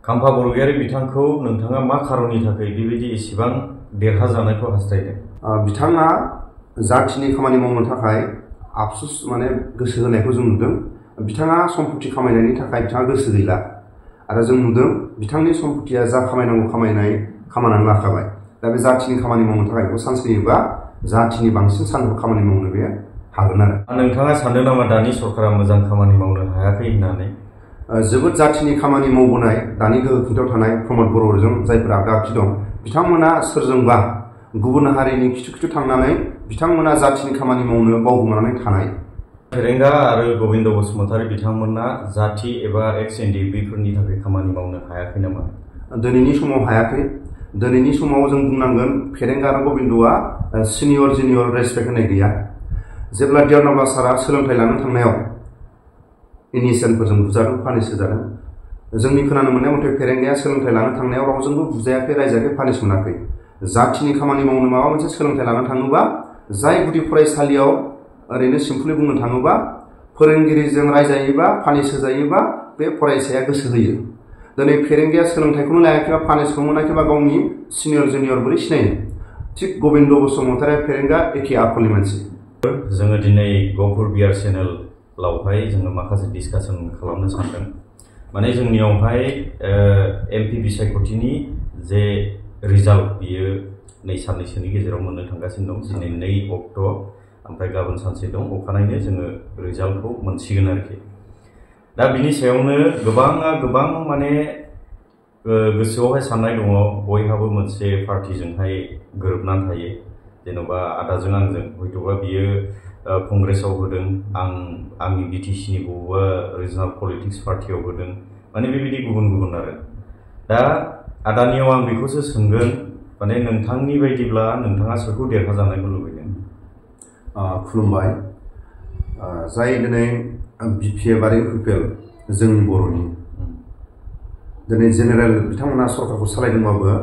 खाम्फा बरगयारी बिथांखौ नोंथाङा मा खारननि थाखाय बेबायदि एसेबां देरहाजानायखौ हास्थायदों? बिथाङा जाथिनि खामानि मावनो थाखाय आफसुस माने गोसो होनायखौ जों नुदों। बिथाङा सम्पति खामायनायनि थाखाय बिथाङा गोसो गैला आरो जों नुदों बिथांनि सम्पतिया जा खामायनांगौ खामायनानै लाखाबाय। दा बे जाथिनि खामानि मावनो थाखाय बेखौ चान्स होयोबा जाथिनि बांसिन सानफोर खामानि मावनो बे हागोन आरो। नोंथाङा सानदों नामा दानि सरकारा मोजां खामानि मावनो हायाखै होननानै? जोबोद जाथिनि खामानि मावबोनाय दानि गोहो खुंथायाव थानाय प्रमद बर'जों जायफोरा आगदाथि दं, बिथांमोना सोरजोंबा गुबुन हारिनि खिथु थांनानै बिथांमोना जाथिनि खामानि मावनो बावगोमानानै थानाय। फेरेंगा आरो गबिन्द बसुमतारी बिथांमोना जाथि एबा एक्स एनडिएफबिफोरनि थाखाय खामानि मावनो हायाखै नामा? दिनैनि समाव हायाखै। दिनैनि समाव जों बुंनांगोन फेरेंगा आरो गबिन्दआ सिनियर जुनियर रेसपेक्ट होनाय गैया। जेब्ला डियारनाम्ला सारा सोलोंथाइ लानो थांनायाव इनिसियेलफोरजों बुजादों, पानिश होजादों। जोंनि खोनानो मोननाय मथे फेरेंगाया सोलोंथाइ लानो थांनायाव रावजोंबो बुजायाखै, रायजायाखै, पानिश मोनाखै। जाथिनि खामानि मावनो माबा मोनसे सोलोंथाइ लानो थाङोबा जाय गुदि फरायसालियाव ओरैनो सिम्पलि बुंनो थाङोबा फोरोंगिरिजों रायजायोबा, पानिश होजायोबा बे फरायसाया गोसो होयो। दिनै फेरेंगाया सोलोंथाइखौनो लायाखैबा, पानिशखौ मोनाखैबा गावनि सिनियर जुनियर बोरै सिनायनो? थिग गबिन्द बसुमतारी फेरेंगा एखे आखलनि मानसि। जोङो दिनै गफुर बिआर चेनेलावहाय जोङो माखासे डिसकासन खालामनो सानदों। माने जोंनियावहाय एमपि बिसायख'थिनि जे रिजाल्ट बियो नै साननैसोनि गेजेराव मोननो थांगासिनो दं। दिनै 2 अक्ट', ओमफ्राय गाबोन सानसे दं, अखानायैनो जोङो रिजाल्टखौ मोनसिगोन आरोखि। दा बिनि सायावनो गोबां माने गोसोआवहाय साननाय दङ, बयहाबो मोनसे पार्टिजोंहाय गोरोबनानै थायो। जेन'बा आदाजों आंजों हयथ'बा बियो कंग्रेसाव होदों, आंनि बिटिसिनि बबेबा रिजनाल पलिटिक्स पार्टियाव होदों, माने बेबायदि गुबुन आरो। दा आदानियाव आं बेखौसो सोंगोन, माने नोंथांनि बायदिब्ला नोंथाङा सोरखौ देरहाजानायखौ लुबैदों? खुलुमबाय। जाय दिनै बिपिएफ आरो इउपिपिएल जोंनि बर'नि दिनै जेनेरेल बिथांमोना सरकारखौ सालायदोंबाबो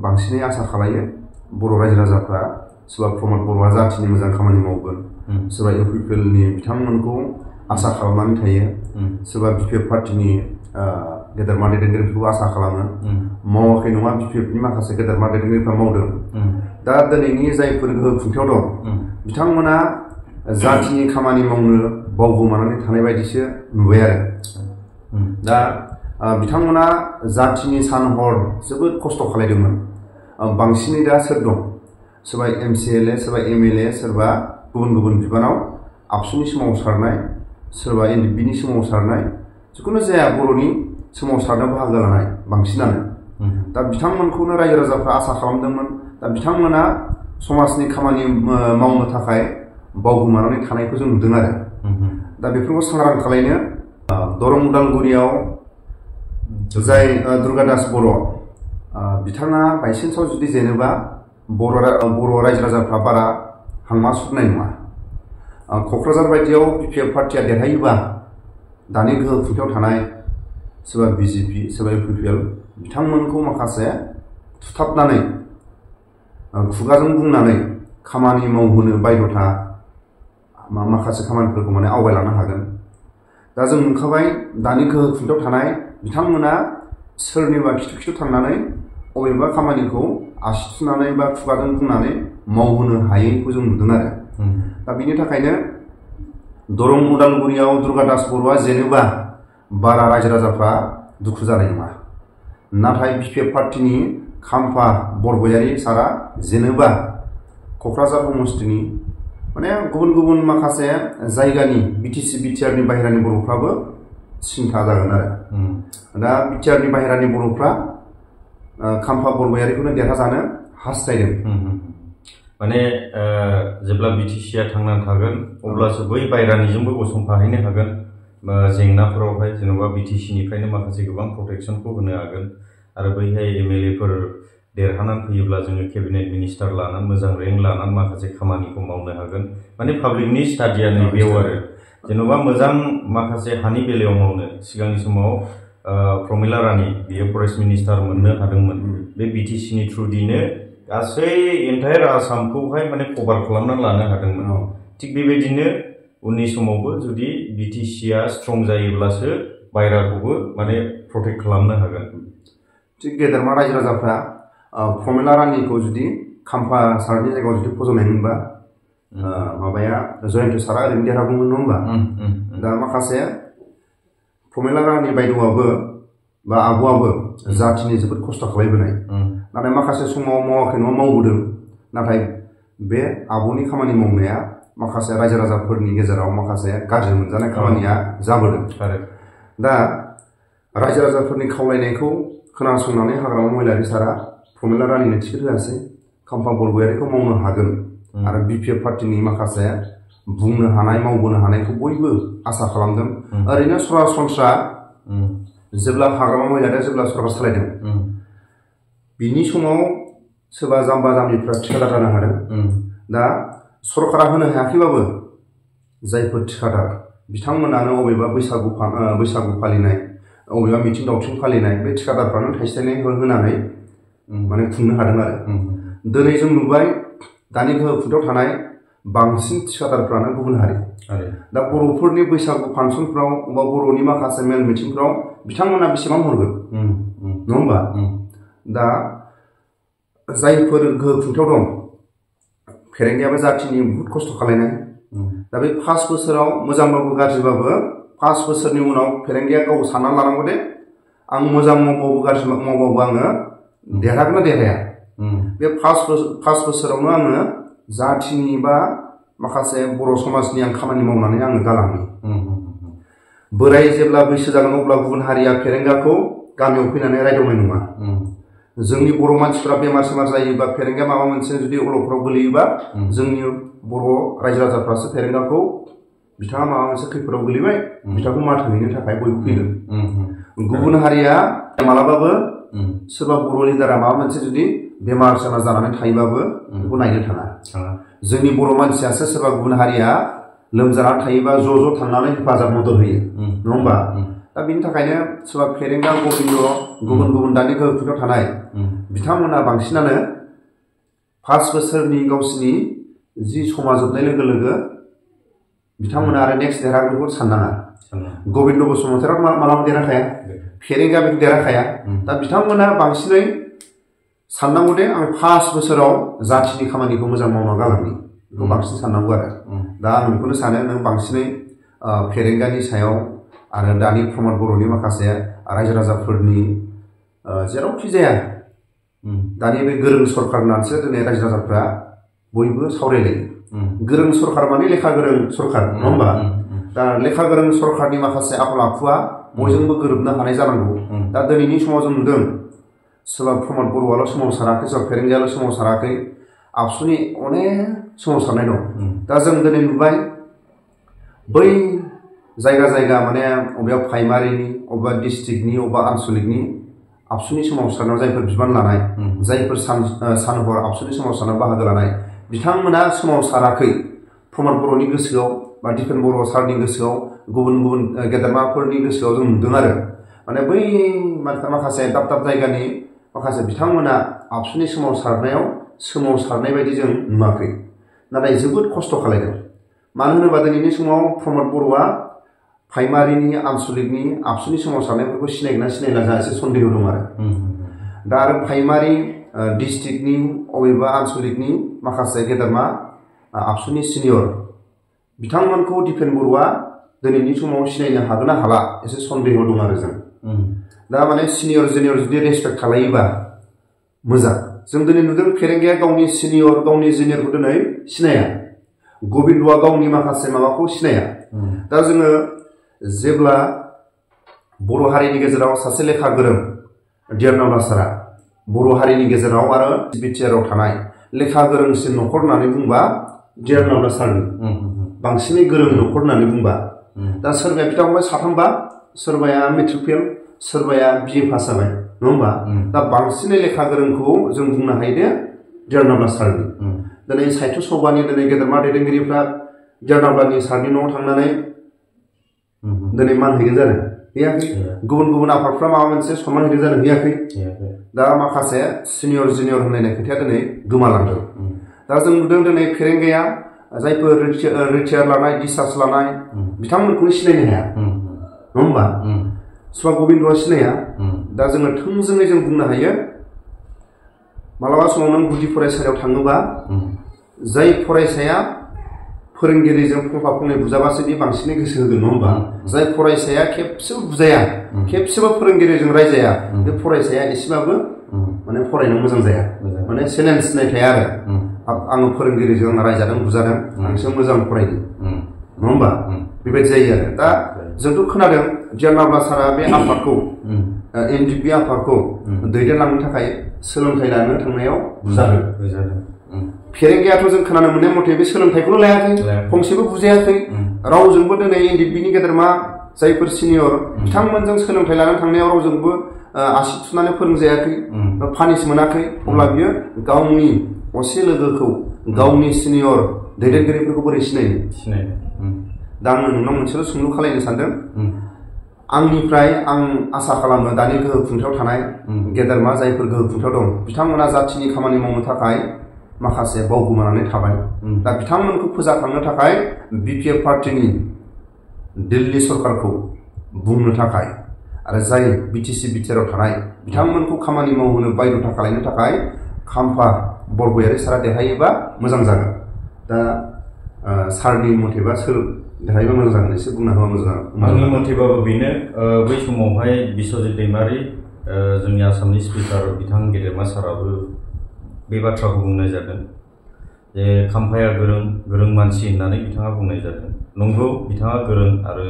बांसिनै आसा खालायो बर' रायजो राजाफ्रा सोरबा प्रमद बर'आ जाथिनि मोजां खामानि मावगोन, सोरबा इउपिपिएलनि बिथांमोनखौ आसा खालामनानै थायो, सोरबा बिपिएफ पार्टिनि गेदेरमा दैदेनगिरिफोरखौ आसा खालामो। मावाखै नङा, बिपिएफनि माखासे गेदेरमा दैदेनगिरिफ्रा मावदों। दा दिनैनि जायफोर गोहो खुंथायाव दं बिथांमोना जाथिनि खामानि मावनो बावगोमानानै थानाय बायदिसो नुबाय आरो। दा बिथांमोना जाथिनि सान हर जोबोद खस्थ' खालायदोंमोन। बांसिनै दा सोर दं? सोरबा एमसिएलए, सोरबा एमएलए, सोरबा गुबुन बिबानाव आबसुनि सोमावसारनाय, सोरबा एनडिएफबिनि सोमावसारनाय, जिखुनु जाया बर'नि सोमावसारनायाव बाहागो लानाय बांसिनानो। दा बिथांमोनखौनो रायजो राजाफ्रा आसा खालामदोंमोन। दा बिथांमोना समाजनि खामानि मावनो थाखाय बावगोमानानै थानायखौ जों नुदों आरो। दा बेफोरखौ सांग्रां खालायनो दरं उदालगुरियाव जाय दुर्गादास बर' बिथाङा बायसेन्सआव जुदि जेनोबा बर' रायजो राजाफ्रा बारा हांमा सुरनाय नङा। क'क्राझार बायदियाव बिपिएफ पार्टिया देरहायोबा दानि गोहो खुंथायाव थानाय सोरबा बिजेपि, सोरबा इउपिपिएल बिथांमोनखौ माखासे थुथाबनानै खुगाजों बुंनानै खामानि मावहोनो बायध'था माखासे खामानिफोरखौ माने आवगायलांनो हागोन। दा जों नुखाबाय दानि गोहो खुंथायाव थानाय बिथांमोना सोरनिबा खिथु थांनानै अबेबा खामानिखौ आसि थुनानै बा खुगाजों बुंनानै मावहोनो हायैखौ जों नुदों आरो। दा बिनि थाखायनो दरं उदालगुरियाव दुर्गादास बर'आ जेनोबा बारा रायजो राजाफ्रा दुखु जानाय नङा। नाथाय बिपिएफ पार्टिनि खाम्फा बरगयारी सारा जेनोबा क'क्राझार समस्तिनि माने गुबुन माखासे जायगानि बिटिसि बिटिआरनि बाहेरानि बर'फ्राबो सिन्था जागोन आरो। दा बिटिआरनि बाहेरानि बर'फ्रा खाम्फा बरगयारीखौनो देरहाजानो हास्थायदों। माने जेब्ला बिटिसिआ थांनानै थागोन अब्लासो बै बायरानिजोंबो गसंफाहैनो हागोन जेंनाफोरावहाय। जेन'बा बिटिसिनिफ्रायनो माखासे गोबां प्रटेक्सनखौ होनो हागोन आरो बैहाय एमएलएफोर देरहानानै फैयोब्ला जोङो केबिनेट मिनिस्टार लानानै मोजां रेंक लानानै माखासे खामानिखौ मावनो हागोन। माने पाब्लिकनि स्टाडिया नैबेयाव आरो जेन'बा मोजां माखासे हानि बेलायाव मावनो सिगांनि समाव प्रमिला रानी बियो फरेस्ट मिनिस्टार मोननो हादोंमोन। बे बिटिसिनि थ्रुयैनो गासै एन्टायार आसामखौहाय माने कभार खालामनानै लानो हादोंमोन। थिग बेबायदिनो उननि समावबो जुदि बिटिसिआ स्ट्रं जायोब्लासो बायराखौबो माने प्रटेक्ट खालामनो हागोन। थिग गेदेरमा रायजो राजाफ्रा प्रमिला रानीखौ जुदि खाम्फा सारनि जायगायाव जुदि फज'नायमोनबा माबाया जयन्त सारा ओरैनो देरहागौमोन नङा होमबा? दा माखासे प्रमिला रानी बायद'आबो बा आब'आबो जाथिनि जोबोद खस्थ' खालामबोनाय, नाथाय माखासे समाव मावाखै नङा मावबोदों, नाथाय बे आब'नि खामानि मावनाया माखासे रायजो राजाफोरनि गेजेराव माखासे गाज्रि मोनजानाय खामानिया जाबोदों। दा रायजो राजाफोरनि खावलायनायखौ खोनासंनानै हाग्रामा महिलारि सारा प्रमिला रानीनो टिकेट होआसै, खाम्फा बरगयारिखौ मावनो हागोन आरो बिपिएफ पार्टिनि माखासे बुंनो हानाय मावबोनो हानायखौ बयबो आसा खालामदों। ओरैनो सरासनस्रा जेब्ला हाग्रामा महिलारिया जेब्ला सरकार सालायदों बिनि समाव सोरबा जाम्बा जाम्बिफ्रा थिखादार जानो हादों। दा सरकारा होनो हायाखैबाबो जायफोर थिखादार बिथांमोनानो अबेबा बैसागु फालिनाय अबेबा मिथिं दावथिं फालिनाय बे थिखादारफ्रानो थाइसे थाइनै होनानै माने खुंनो हादों आरो। दिनै जों नुबाय दानि गोहो खुंथायाव थानाय बांसिन थिखादारफ्रानो गुबुन हारि। दा बर'फोरनि बैसागु फांसनफ्राव बा बर'नि माखासे मेल मिथिंफ्राव बिथांमोना बेसेबां हरगोन नङा होमबा? दा जायफोर गोहो खुंथायाव दं फेरेंगायाबो जाथिनि बुहुत खस्थ' खालायनाय। दा बे 5 बोसोराव मोजांबाबो गाज्रिबाबो 5 बोसोरनि उनाव फेरेंगाया गाव सानना लानांगौ दे आं मोजां मावबाबो गाज्रि मावबाबो आङो देरहागोन ना देरहाया। बे 5 बोसोरावनो आङो जाथिनि बा माखासे बर' समाजनि आं खामानि मावनानै आङो गालाङो। बोराय जेब्ला बैसो जागोन अब्ला गुबुन हारिया फेरेंगाखौ गामियाव फैनानै रायदावनाय नङा। जोंनि बर' मानसिफ्रा बेमार सेमार जायोबा फेरेंगा माबा मोनसे जुदि अलखराव गोलैयोबा जोंनि बर' रायजो राजाफ्रासो फेरेंगाखौ बिथाङा माबा मोनसे खैफोदाव गोलैबाय बिथांखौ माथो हैनो थाखाय बयबो फैगोन। गुबुन हारिया मालाबाबो सोरबा बर' लिडारा माबा मोनसे जुदि बेमार सेमार जानानै थायोबाबो बेखौ नायनो थाङा। जोंनि बर' मानसियासो सोरबा गुबुन हारिया लोमजानानै थायोबा ज' थांनानै हेफाजाब मदद होयो नङा होमबा? दा बिनि थाखायनो सोरबा फेरेंगा गबिन्द गुबुन दानि गोहो खुंथायाव थानाय बिथांमोना बांसिनानो 5 बोसोरनि गावसिनि जि समा जोबनाय लोगो लोगो बिथांमोना आरो नेक्स्ट देरहागोनखौ साननाङा। गबिन्द बसुमतारिया मालाबा देरहाखाया, फेरेंगा बेखौ देरहाखाया। दा बिथांमोना बांसिनै साननांगौ दे आं 5 बोसोराव जाथिनि खामानिखौ मोजां मावना गालांनि बेखौ बांसिन साननांगौ आरो। दा आं बेखौनो सानो नों बांसिनै फेरेंगानि सायाव आरो दानि प्रमद बर'नि माखासे रायजो राजाफोरनि जेरावखि जाया दानि बे गोरों सरकारनासो दिनै रायजो राजाफ्रा बयबो सावरायलायो। गोरों सरकार माने लेखा गोरों सरकार नङा होमबा? दा लेखा गोरों सरकारनि माखासे आखल आखुआ बयजोंबो गोरोबनो हानाय जानांगौ। दा दिनैनि समाव जों नुदों सोरबा प्रमद बर'आल' सोमावसाराखै, सोरबा फेरेंगायाल' सोमावसाराखै, आबसुनि अनेक सोमावसारनाय दं। दा जों दिनै नुबाय बै जायगा माने अबेबा प्राइमारिनि अबेबा डिस्ट्रिक्टनि अबेबा आनसलिकनि आबसुनि सोमावसारनायाव जायफोर बिबान लानाय जायफोर सानहर आबसुनि सोमावसारनायाव बाहागो लानाय बिथांमोना सोमावसाराखै। प्रमद बर'नि गोसोआव बा दिपेन बर' सारनि गोसोआव गुबुन गेदेरमाफोरनि गोसोआव जों नुदों आरो माने बै माखासे दाब जायगानि माखासे बिथांमोना आबसुनि सोमावसारनाय बायदि जों नुवाखै, नाथाय जोबोद खस्थ' खालायदों। मानो होनोबा दिनैनि समाव प्रमद बर'आ प्राइमारिनि आनसलिकनि आबसुनि सोमावसारनायफोरखौ सिनायगोन ना सिनायला जोंहा एसे सन्देह दं आरो। दा आरो प्राइमारि डिस्ट्रिक्टनि अबेबा आनसलिकनि माखासे गेदेरमा आबसुनि सिनियर बिथांमोनखौ दिपेन बर'आ दिनैनि समाव सिनायनो हागोन ना हाला एसे सन्देह दं आरो जों। दा माने सिनियर जुनियर जुदि रेसपेक्ट खालायोबा मोजां। जों दिनै नुदों फेरेंगाया गावनि सिनियर गावनि जुनियरखौ दिनै सिनाया, गबिन्दआ गावनि माखासे माबाखौ सिनाया। दा जोङो जेब्ला बर' हारिनि गेजेराव सासे लेखा गोरों डियारनाव सारा बर' हारिनि गेजेराव आरो बिटिआरआव थानाय लेखा गोरोंसिन न'खर होननानै बुंबा डियारनाव सारनि बांसिनै गोरों न'खर होननानै बुंबा दा सोरबाया बिथांमोना साथामबा सोरबाया मेट्रिक फेल सोरबाया बिए पास जाबाय नङा होमबा? दा बांसिनै लेखा गोरोंखौ जों बुंनो हायो दे डियारनाव सारनि। दिनै साहित्य सभानि दिनै गेदेरमा दैदेनगिरिफ्रा डियारनाव सारनि न'आव थांनानै दिनै मान हैगोन जानो हैयाखै। गुबुन आफादफ्रा माबा मोनसे सनमान हैगोन जानो हैयाखै। दा माखासे सिनियर जुनियर होनलायनाय खोथाया दिनै गोमालांदों। दा जों नुदों दिनै फेरेंगाया जायफोर रिटायार लानाय डिस्चार्ज लानाय बिथांमोनखौनो सिनायनो हाया नङा होमबा? सुबा गबिन्दआ सिनाया दा जोङो थोंजोङै जों बुंनो हायो मालाबा समाव नों गुदि फरायसालियाव थाङोबा जाय फरायसाया फोरोंगिरिजों फंफा फंनै बुजाबासो बे बांसिनै गोसो होगोन नङा होमबा जाय फरायसाया खेबसेबो बुजाया खेबसेबो फोरोंगिरिजों रायजाया बे फरायसाया एसेबाबो माने फरायनो मोजां जाया माने चेलेन्ज होननाय थाया आरो आङो फोरोंगिरिजों रायजादों बुजादों आंसो मोजां फरायदों नङा होमबा बेबायदि जायो आरो दा जोंथ' खोनादों जियानाब्ला सारा बे आफादखौ एनडिपि आफादखौ दैदेनलांनो थाखाय सोलोंथाइ लानो थांनायाव बुजादों फेरेंगायाथ' जों खोनानो मोननाय मथे बे सोलोंथाइखौल' लायाखै फंसेबो बुजायाखै रावजोंबो दिनै एनडिपिनि गेदेरमा जायफोर सिनियर बिथांमोनजों सोलोंथाइ लानो थांनायाव रावजोंबो आसि थुनानै फोरोंजायाखै पानिस मोनाखै अब्ला बियो गावनि असे लोगोखौ गावनि सिनियर दैदेनगिरिफोरखौ बोरै सिनायो दा आङो नोंनाव मोनसेल' सोंलु खालायनो सानदों आंनिफ्राय आं आसा खालामो दानि गोहो खुंथायाव थानाय गेदेरमा जायफोर गोहो खुंथायाव दं बिथांमोना जाथिनि खामानि मावनो थाखाय माखासे बावगोमानानै थाबाय दा बिथांमोनखौ फोजाखांनो थाखाय बिपिएफ पार्टिनि दिल्ली सरकारखौ बुंनो थाखाय आरो जाय बिटिसि बिटिआराव थानाय बिथांमोनखौ खामानि मावहोनो बायध'था खालामनो थाखाय खाम्फा बरगयारि सारा देरहायोबा मोजां जागोन दा सारनि मथेबा सोर देरहायोबा मोजां जागोन एसे बुंना होबा मोजां आंनि मथेबाबो बेनो बै समावहाय बिश्वजित दैमारि जोंनि आसामनि स्पिकार बिथां गेदेरमा साराबो बे बाथ्राखौ बुंनाय जादों जे खाम्फाया गोरों मानसि होननानै बिथाङा बुंनाय जादों नंगौ बिथाङा गोरों आरो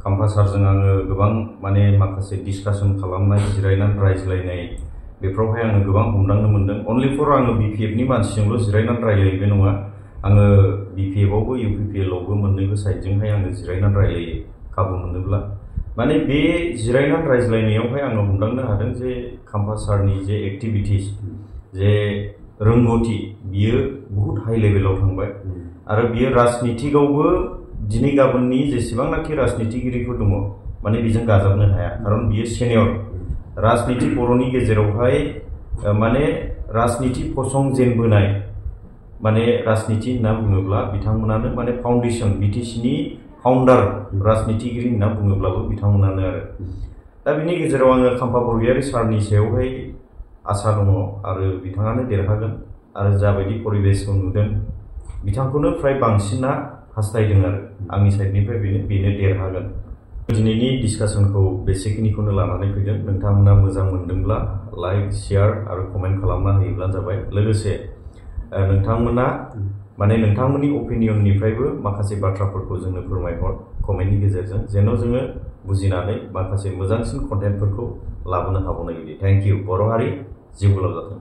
खाम्फा सारजों आङो गोबां माने माखासे डिसकासन खालामनाय जिरायनानै रायज्लायनाय बेफोरावहाय आङो गोबां हमदांनो मोनदों अनलि फर आङो बिपिएफनि मानसिजोंल' जिरायनानै रायज्लायनाय नङा आङो बिपिएफआवबो इउपिपिएलआवबो मोननैबो साइडजोंहाय आङो जिरायनानै रायज्लायो खाबु मोनोब्ला माने बे जिरायनानै रायज्लायनायावहाय आङो हमदांनो हादों जे खाम्फा सारनि जे एक्टिभिटिस जे रोंगौथि बियो बहुत हाई लेभेलाव थांबाय आरो बियो राजनितिकआवबो दिनै गाबोननि जेसेबांनाखि राजनितिगिरिफोर दङ माने बेजों गाजाबनो हाया खारन बियो सेनियर राजनिति बर'नि गेजेरावहाय माने राजनिति फसंजेनबोनाय माने राजनिति होनना बुङोब्ला बिथांमोनानो माने फाउन्डेसन बिटिसिनि फाउन्डार राजनितिगिरि होनना बुङोब्लाबो बिथांमोनानो आरो दा बिनि गेजेराव आङो खाम्फा बरगयारि सारनि सायावहाय आसा दङ आरो बिथाङानो देरहागोन आरो जाबायदि परिबेसखौ नुदों बिथांखौनो फ्राय बांसिना हास्थायदों आरो आंनि साइडनिफ्राय बेनो देरहागोन दिनैनि डिसकासनखौ बेसेखिनिखौनो लानानै फैदों नोंथांमोना मोजां मोनदोंब्ला लाइक शेयार आरो कमेन्ट खालामना होयोब्ला जाबाय लोगोसे नोंथांमोना माने नोंथांमोननि अपिनियननिफ्रायबो माखासे बाथ्राफोरखौ जोंनो फोरमायहर कमेन्टनि गेजेरजों जेन' जोङो बुजिनानै माखासे मोजांसिन कन्टेन्टफोरखौ लाबोनो हाबावनाय बायदि थेंक इउ बर' हारि जिउ गोलाव जाथों